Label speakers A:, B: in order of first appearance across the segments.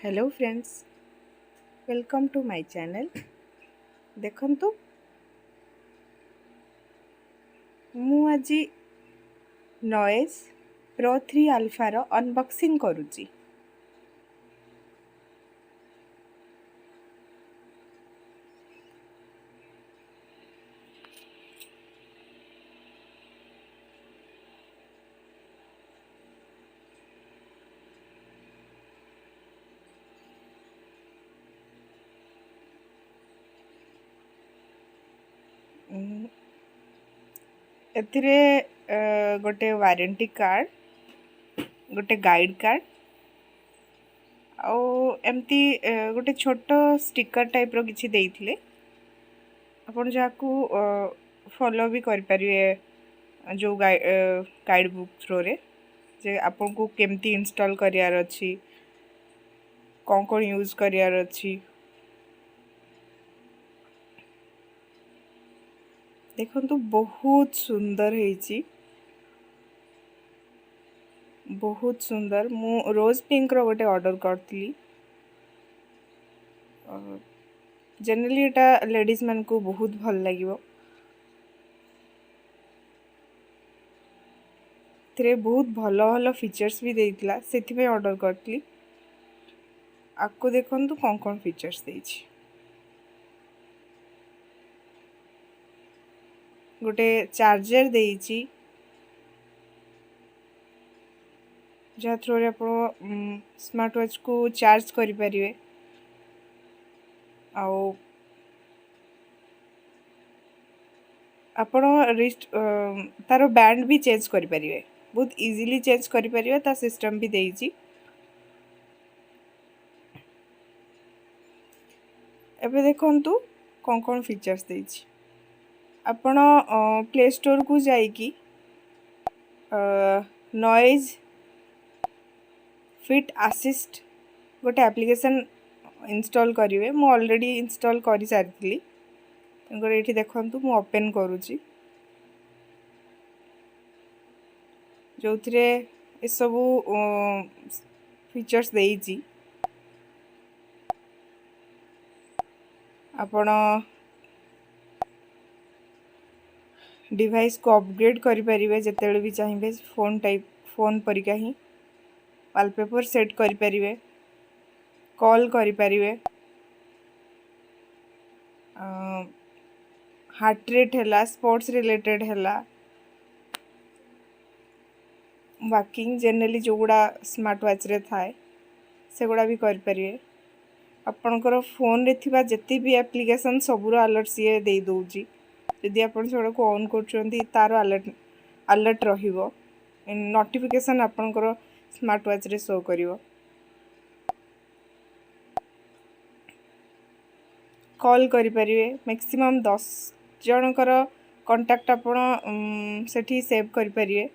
A: Hello friends, welcome to my channel. ଦେଖନ୍ତୁ, ମୁଁ ଆଜି ନଏଜ୍ ପ୍ରୋ 3 ଆଲଫାର ଅନବକ୍ସିଂ କରୁଛି। ଏଥିରେ ଗୋଟେ ୱାରେଣ୍ଟି କାର୍ଡ଼, ଗୋଟେ ଗାଇଡ଼ କାର୍ଡ଼ ଆଉ ଏମିତି ଗୋଟେ ଛୋଟ ଷ୍ଟିକର୍ ଟାଇପ୍ର କିଛି ଦେଇଥିଲେ, ଆପଣ ଯାହାକୁ ଫଲୋ ବି କରିପାରିବେ ଯେଉଁ ଗାଇଡ଼ ବୁକ୍ ଥ୍ରୋରେ, ଯେ ଆପଣଙ୍କୁ କେମିତି ଇନଷ୍ଟଲ୍ କରିବାର ଅଛି, କ'ଣ କ'ଣ ୟୁଜ୍ କରିବାର ଅଛି। ଦେଖନ୍ତୁ, ବହୁତ ସୁନ୍ଦର ହେଇଛି, ବହୁତ ସୁନ୍ଦର। ମୁଁ ରୋଜ୍ ପିଙ୍କର ଗୋଟେ ଅର୍ଡ଼ର କରିଥିଲି। ଜେନେରାଲି ଏଇଟା ଲେଡ଼ିଜ୍ମାନଙ୍କୁ ବହୁତ ଭଲ ଲାଗିବ। ଏଥିରେ ବହୁତ ଭଲ ଭଲ ଫିଚର୍ସ ବି ଦେଇଥିଲା, ସେଥିପାଇଁ ଅର୍ଡ଼ର କରିଥିଲି। ଆକୁ ଦେଖନ୍ତୁ, କ'ଣ କ'ଣ ଫିଚର୍ସ ଦେଇଛି। ଗୋଟେ ଚାର୍ଜର ଦେଇଛି, ଯାହା ଥ୍ରୋରେ ଆପଣ ସ୍ମାର୍ଟ ୱାଚ୍କୁ ଚାର୍ଜ କରିପାରିବେ। ଆଉ ଆପଣ ରିଷ୍ଟ ତାର ବ୍ୟାଣ୍ଡ ବି ଚେଞ୍ଜ କରିପାରିବେ, ବହୁତ ଇଜିଲି ଚେଞ୍ଜ କରିପାରିବେ। ତା ସିଷ୍ଟମ୍ ବି ଦେଇଛି। ଏବେ ଦେଖନ୍ତୁ କ'ଣ କ'ଣ ଫିଚର୍ସ ଦେଇଛି। ଆପଣ ପ୍ଲେ ଷ୍ଟୋରକୁ ଯାଇକି ନଏଜ୍ ଫିଟ୍ ଆସିଷ୍ଟ ଗୋଟେ ଆପ୍ଲିକେସନ୍ ଇନଷ୍ଟଲ୍ କରିବେ। ମୁଁ ଅଲରେଡ଼ି ଇନଷ୍ଟଲ୍ କରିସାରିଥିଲି, ତେଣୁକରି ଏଇଠି ଦେଖନ୍ତୁ, ମୁଁ ଓପେନ୍ କରୁଛି, ଯେଉଁଥିରେ ଏସବୁ ଫିଚର୍ସ ଦେଇଛି। ଆପଣ ଡିଭାଇସ୍କୁ ଅପଗ୍ରେଡ଼୍ କରିପାରିବେ ଯେତେବେଳେ ବି ଚାହିଁବେ, ଫୋନ୍ ଟାଇପ୍, ଫୋନ୍ ପରିକା ହିଁ ୱାଲପେପର୍ ସେଟ୍ କରିପାରିବେ, କଲ୍ କରିପାରିବେ, ହାର୍ଟ ରେଟ୍ ହେଲା, ସ୍ପୋର୍ଟସ୍ ରିଲେଟେଡ଼୍ ହେଲା, ୱାକିଂ, ଜେନେରାଲି ଯେଉଁଗୁଡ଼ା ସ୍ମାର୍ଟ ୱାଚ୍ରେ ଥାଏ, ସେଗୁଡ଼ା ବି କରିପାରିବେ। ଆପଣଙ୍କର ଫୋନ୍ରେ ଥିବା ଯେତେ ବି ଆପ୍ଲିକେସନ୍, ସବୁର ଆଲର୍ଟ ସିଏ ଦେଇଦେଉଛି। ଯଦି ଆପଣ ସେଗୁଡ଼ାକୁ ଅନ୍ କରୁଛନ୍ତି, ତା'ର ଆଲର୍ଟ ରହିବ, ନୋଟିଫିକେସନ୍ ଆପଣଙ୍କର ସ୍ମାର୍ଟ ୱାଚ୍ରେ ଶୋ କରିବ। କଲ୍ କରିପାରିବେ, ମ୍ୟାକ୍ସିମମ୍ 10 ଜଣଙ୍କର କଣ୍ଟାକ୍ଟ ଆପଣ ସେଠି ସେଭ୍ କରିପାରିବେ,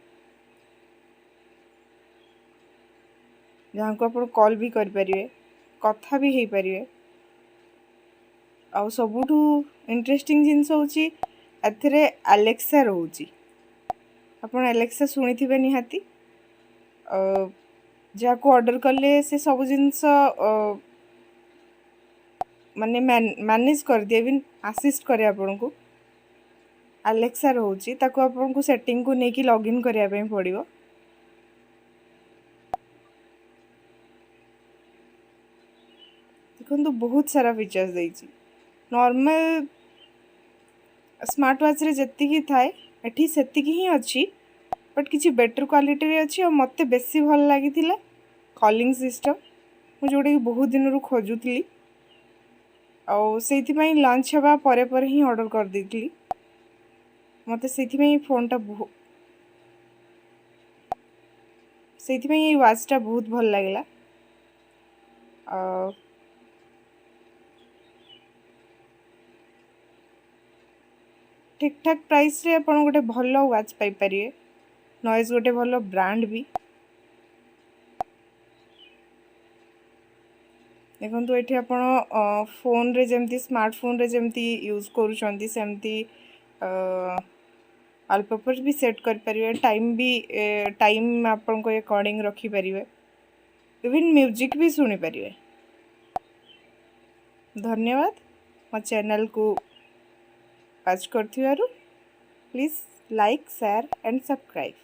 A: ଯାହାକୁ ଆପଣ କଲ୍ ବି କରିପାରିବେ, କଥା ବି ହେଇପାରିବେ। ଆଉ ସବୁଠୁ ଇଣ୍ଟରେଷ୍ଟିଂ ଜିନିଷ ହେଉଛି, ଏଥିରେ ଆଲେକ୍ସା ରହୁଛି। ଆପଣ ଆଲେକ୍ସା ଶୁଣିଥିବେ ନିହାତି, ଯାହାକୁ ଅର୍ଡ଼ର କଲେ ସେ ସବୁ ଜିନିଷ ମାନେ ମ୍ୟାନେଜ୍ କରିଦିଏ, ଇଭିନ୍ ଆସିଷ୍ଟ କରେ ଆପଣଙ୍କୁ। ଆଲେକ୍ସା ରହୁଛି, ତାକୁ ଆପଣଙ୍କୁ ସେଟିଂକୁ ନେଇକି ଲଗ୍ଇନ୍ କରିବା ପାଇଁ ପଡ଼ିବ। ଦେଖନ୍ତୁ, ବହୁତ ସାରା ଫିଚର୍ସ ଦେଇଛି। ନର୍ମାଲ ସ୍ମାର୍ଟ ୱାଚ୍ରେ ଯେତିକି ଥାଏ, ଏଠି ସେତିକି ହିଁ ଅଛି, ବଟ୍ କିଛି ବେଟର୍ କ୍ୱାଲିଟିରେ ଅଛି। ଆଉ ମୋତେ ବେଶୀ ଭଲ ଲାଗିଥିଲା କଲିଂ ସିଷ୍ଟମ୍, ମୁଁ ଯେଉଁଟାକି ବହୁତ ଦିନରୁ ଖୋଜୁଥିଲି ଆଉ ସେଇଥିପାଇଁ ଲଞ୍ଚ ହେବା ପରେ ପରେ ହିଁ ଅର୍ଡ଼ର କରିଦେଇଥିଲି। ମୋତେ ସେଇଥିପାଇଁ ଫୋନ୍ଟା ବହୁ ସେଇଥିପାଇଁ ଏଇ ୱାଚ୍ଟା ବହୁତ ଭଲ ଲାଗିଲା। ଆଉ ଠିକ୍ ଠାକ୍ ପ୍ରାଇସ୍ରେ ଆପଣ ଗୋଟେ ଭଲ ୱାଚ୍ ପାଇପାରିବେ। ନଏଜ୍ ଗୋଟେ ଭଲ ବ୍ରାଣ୍ଡ ବି। ଦେଖନ୍ତୁ, ଏଠି ଆପଣ ଫୋନ୍ରେ ଯେମିତି, ସ୍ମାର୍ଟଫୋନ୍ରେ ଯେମିତି ୟୁଜ୍ କରୁଛନ୍ତି, ସେମିତି ୱାଲପେପର୍ ବି ସେଟ୍ କରିପାରିବେ, ଟାଇମ୍ ବି, ଟାଇମ୍ ଆପଣଙ୍କ ଆକର୍ଡ଼ିଂ ରଖିପାରିବେ, ଇଭିନ୍ ମ୍ୟୁଜିକ୍ ବି ଶୁଣିପାରିବେ। ଧନ୍ୟବାଦ ମୋ ଚ୍ୟାନେଲକୁ ୱାଚ୍ କରିଥିବାରୁ। Please like, share and subscribe.